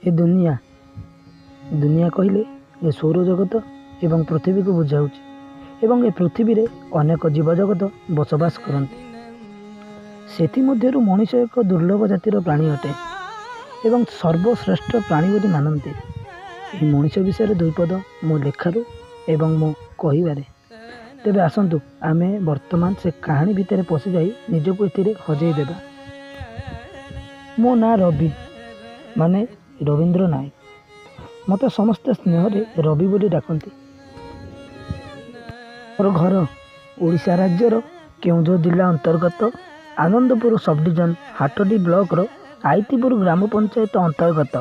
ଏ ଦୁନିଆ, ଦୁନିଆ କହିଲେ ଏ ସୌରଜଗତ ଏବଂ ପୃଥିବୀକୁ ବୁଝାଉଛି ଏବଂ ଏ ପୃଥିବୀରେ ଅନେକ ଜୀବଜଗତ ବସବାସ କରନ୍ତି। ସେଥିମଧ୍ୟରୁ ମଣିଷ ଏକ ଦୁର୍ଲଭ ଜାତିର ପ୍ରାଣୀ ଅଟେ ଏବଂ ସର୍ବଶ୍ରେଷ୍ଠ ପ୍ରାଣୀ ବୋଲି ମାନନ୍ତି। ଏହି ମଣିଷ ବିଷୟରେ ଦୁଇ ପଦ ମୋ ଲେଖାରୁ ଏବଂ ମୋ କହିବାରେ। ତେବେ ଆସନ୍ତୁ ଆମେ ବର୍ତ୍ତମାନ ସେ କାହାଣୀ ଭିତରେ ପଶିଯାଇ ନିଜକୁ ଏଥିରେ ହଜେଇ ଦେବା। ମୋ ନାଁ ରବି, ମାନେ ରବୀନ୍ଦ୍ର ନାୟକ। ମୋତେ ସମସ୍ତେ ସ୍ନେହରେ ରବି ବୋଲି ଡାକନ୍ତି। ମୋର ଘର ଓଡ଼ିଶା ରାଜ୍ୟର କେଉଁଝର ଜିଲ୍ଲା ଅନ୍ତର୍ଗତ ଆନନ୍ଦପୁର ସବଡିଭିଜନ ହାଟଡି ବ୍ଲକର ଆଇତିପୁର ଗ୍ରାମ ପଞ୍ଚାୟତ ଅନ୍ତର୍ଗତ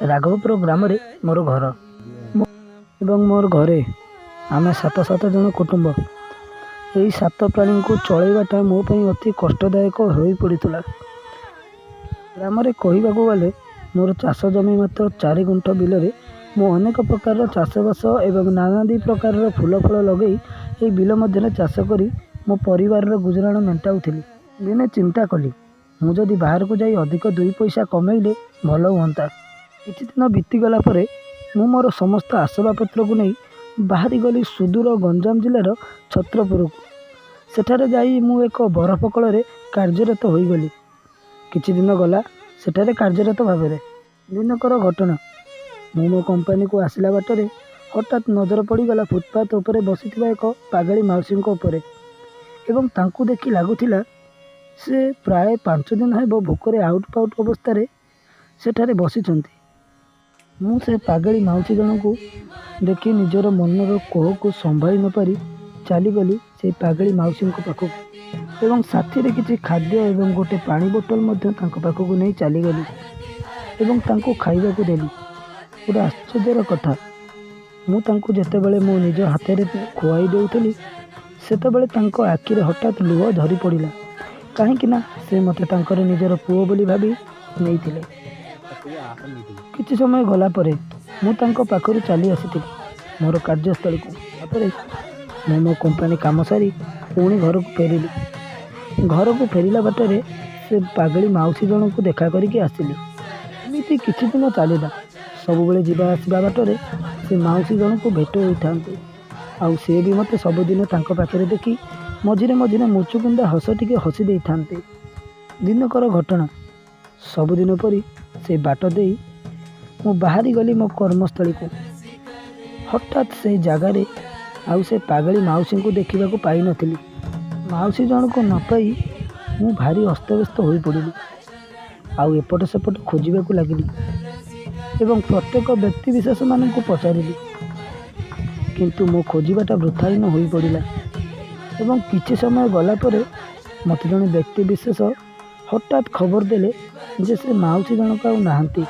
ରାଘବପୁର ଗ୍ରାମରେ ମୋର ଘର ଏବଂ ମୋର ଘରେ ଆମେ ସାତ ସାତ ଜଣ କୁଟୁମ୍ବ। ଏହି ସାତ ପ୍ରାଣୀଙ୍କୁ ଚଳାଇବାଟା ମୋ ପାଇଁ ଅତି କଷ୍ଟଦାୟକ ହୋଇପଡ଼ିଥିଲା। ଗ୍ରାମରେ କହିବାକୁ ଗଲେ ମୋର ଚାଷ ଜମି ମାତ୍ର 4 ଗୁଣ୍ଠ ବିଲରେ ମୁଁ ଅନେକ ପ୍ରକାରର ଚାଷବାସ ଏବଂ ନାନାଦି ପ୍ରକାରର ଫୁଲ ଫଳ ଲଗାଇ ଏହି ବିଲ ମଧ୍ୟରେ ଚାଷ କରି ମୋ ପରିବାରର ଗୁଜୁରାଣ ମେଣ୍ଟାଉଥିଲି। ଦିନେ ଚିନ୍ତା କଲି, ମୁଁ ଯଦି ବାହାରକୁ ଯାଇ ଅଧିକ ଦୁଇ ପଇସା କମେଇଲେ ଭଲ ହୁଅନ୍ତା। କିଛି ଦିନ ବିତିଗଲା ପରେ ମୁଁ ମୋର ସମସ୍ତ ଆସବାବପତ୍ରକୁ ନେଇ ବାହାରିଗଲି ସୁଦୂର ଗଞ୍ଜାମ ଜିଲ୍ଲାର ଛତ୍ରପୁରକୁ। ସେଠାରେ ଯାଇ ମୁଁ ଏକ ବରଫ କଳରେ କାର୍ଯ୍ୟରତ ହୋଇଗଲି। କିଛି ଦିନ ଗଲା ସେଠାରେ କାର୍ଯ୍ୟରତ ଭାବରେ। ଦିନକର ଘଟଣା, ମୁଁ ମୋ କମ୍ପାନୀକୁ ଆସିଲା ବାଟରେ ହଠାତ୍ ନଜର ପଡ଼ିଗଲା ଫୁଟପାଥ ଉପରେ ବସିଥିବା ଏକ ପାଗଳୀ ମାଉସୀଙ୍କ ଉପରେ ଏବଂ ତାଙ୍କୁ ଦେଖି ଲାଗୁଥିଲା ସେ ପ୍ରାୟ 5 ଦିନ ହେବ ଭୋକରେ ଆଉଟ ପାଉଟ ଅବସ୍ଥାରେ ସେଠାରେ ବସିଛନ୍ତି। ମୁଁ ସେ ପାଗଳୀ ମାଉସୀ ଜଣଙ୍କୁ ଦେଖି ନିଜର ମନର କୋହକୁ ସମ୍ଭାଳି ନପାରି ଚାଲିଗଲି ସେଇ ପାଗଳୀ ମାଉସୀଙ୍କ ପାଖକୁ ଏବଂ ସାଥିରେ କିଛି ଖାଦ୍ୟ ଏବଂ ଗୋଟେ ପାଣି ବୋତଲ ମଧ୍ୟ ତାଙ୍କ ପାଖକୁ ନେଇ ଚାଲିଗଲି ଏବଂ ତାଙ୍କୁ ଖାଇବାକୁ ଦେଲି। ଗୋଟେ ଆଶ୍ଚର୍ଯ୍ୟର କଥା, ମୁଁ ତାଙ୍କୁ ଯେତେବେଳେ ମୋ ନିଜ ହାତରେ ଖୁଆଇ ଦେଉଥିଲି, ସେତେବେଳେ ତାଙ୍କ ଆଖିରେ ହଠାତ୍ ଲୁହ ଝରି ପଡ଼ିଲା, କାହିଁକି ନା ସେ ମୋତେ ତାଙ୍କର ନିଜର ପୁଅ ବୋଲି ଭାବି ନେଇଥିଲେ। କିଛି ସମୟ ଗଲା ପରେ ମୁଁ ତାଙ୍କ ପାଖରୁ ଚାଲି ଆସିଥିଲି ମୋର କାର୍ଯ୍ୟସ୍ଥଳୀକୁ। ତାପରେ ମୁଁ ମୋ କମ୍ପାନୀ କାମ ସାରି ପୁଣି ଘରକୁ ଫେରିଲି। ଘରକୁ ଫେରିଲା ବାଟରେ ସେ ପାଗଳୀ ମାଉସୀ ଜଣଙ୍କୁ ଦେଖା କରିକି ଆସିଲି। ଏମିତି କିଛି ଦିନ ଚାଲିଲା। ସବୁବେଳେ ଯିବା ଆସିବା ବାଟରେ ସେ ମାଉସୀ ଜଣଙ୍କୁ ଭେଟ ହୋଇଥାନ୍ତି ଆଉ ସେ ବି ମୋତେ ସବୁଦିନ ତାଙ୍କ ପାଖରେ ଦେଖି ମଝିରେ ମଝିରେ ମୁଚୁକୁନ୍ଦା ହସ ଟିକେ ହସି ଦେଇଥାନ୍ତି। ଦିନକର ଘଟଣା, ସବୁଦିନ ପରି ସେ ବାଟ ଦେଇ ମୁଁ ବାହାରି ଗଲି ମୋ କର୍ମସ୍ଥଳୀକୁ। ହଠାତ୍ ସେଇ ଜାଗାରେ ଆଉ ସେ ପାଗଳୀ ମାଉସୀଙ୍କୁ ଦେଖିବାକୁ ପାଇନଥିଲି। ମାଉସୀ ଜଣକୁ ନ ପାଇ ମୁଁ ଭାରି ଅସ୍ତବ୍ୟସ୍ତ ହୋଇପଡ଼ିଲି ଆଉ ଏପଟ ସେପଟ ଖୋଜିବାକୁ ଲାଗିଲି ଏବଂ ପ୍ରତ୍ୟେକ ବ୍ୟକ୍ତି ବିଶେଷମାନଙ୍କୁ ପଚାରିଲି, କିନ୍ତୁ ମୋ ଖୋଜିବାଟା ବୃଥାହୀନ ହୋଇପଡ଼ିଲା ଏବଂ କିଛି ସମୟ ଗଲା ପରେ ମୋତେ ଜଣେ ବ୍ୟକ୍ତି ବିଶେଷ ହଠାତ୍ ଖବର ଦେଲେ ଯେ ସେ ମାଉସୀ ଜଣକ ଆଉ ନାହାନ୍ତି,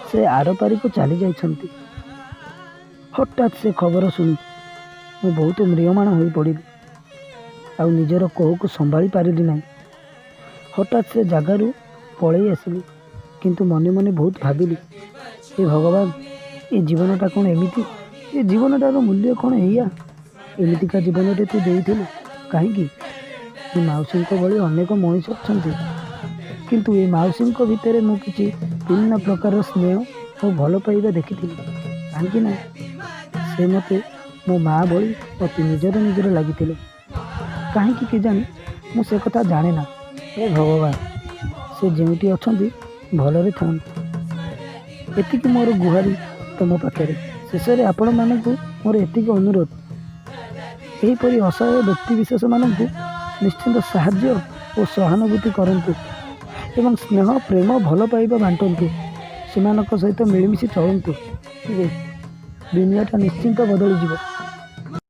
ସେ ଆରପାରିକୁ ଚାଲି ଯାଇଛନ୍ତି। ହଠାତ୍ ସେ ଖବର ଶୁଣି ମୁଁ ବହୁତ ମ୍ରିୟମାଣ ହୋଇପଡ଼ିଲି ଆଉ ନିଜର କୋହକୁ ସମ୍ଭାଳି ପାରିଲି ନାହିଁ। ହଠାତ୍ ସେ ଜାଗାରୁ ପଳେଇ ଆସିଲି, କିନ୍ତୁ ମନେ ମନେ ବହୁତ ଭାବିଲି, ହେ ଭଗବାନ, ଏ ଜୀବନଟା କ'ଣ ଏମିତି? ଏ ଜୀବନଟାର ମୂଲ୍ୟ କ'ଣ ଏଇଆ? ଏମିତିକା ଜୀବନଟେ ତୁ ଦେଇଥିଲୁ କାହିଁକି? ଏ ମାଉସୀଙ୍କ ଭଳି ଅନେକ ମଣିଷ ଅଛନ୍ତି, କିନ୍ତୁ ଏ ମାଉସୀଙ୍କ ଭିତରେ ମୁଁ କିଛି ଭିନ୍ନ ପ୍ରକାରର ସ୍ନେହ ଓ ଭଲ ପାଇବା ଦେଖିଥିଲି, କାହିଁକି ନା ସେ ମୋତେ ମୋ ମା ଭଳି ଅତି ନିଜର ନିଜର ଲାଗିଥିଲେ। କାହିଁକି କେଜାଣି ମୁଁ ସେ କଥା ଜାଣେ ନା। ହେ ଭଗବାନ, ସେ ଯେଉଁଠି ଅଛନ୍ତି ଭଲରେ ଥାଆନ୍ତୁ, ଏତିକି ମୋର ଗୁହାରି ତୁମ ପାଖରେ। ଶେଷରେ ଆପଣମାନଙ୍କୁ ମୋର ଏତିକି ଅନୁରୋଧ, ଏହିପରି ଅସହାୟ ବ୍ୟକ୍ତିବିଶେଷମାନଙ୍କୁ ନିଶ୍ଚିନ୍ତ ସାହାଯ୍ୟ ଓ ସହାନୁଭୂତି କରନ୍ତୁ ଏବଂ ସ୍ନେହ, ପ୍ରେମ, ଭଲ ପାଇବା ବାଣ୍ଟନ୍ତୁ। ସେମାନଙ୍କ ସହିତ ମିଳିମିଶି ଚଳନ୍ତୁ। ଦୁନିଆଟା ନିଶ୍ଚିନ୍ତ ବଦଳିଯିବ।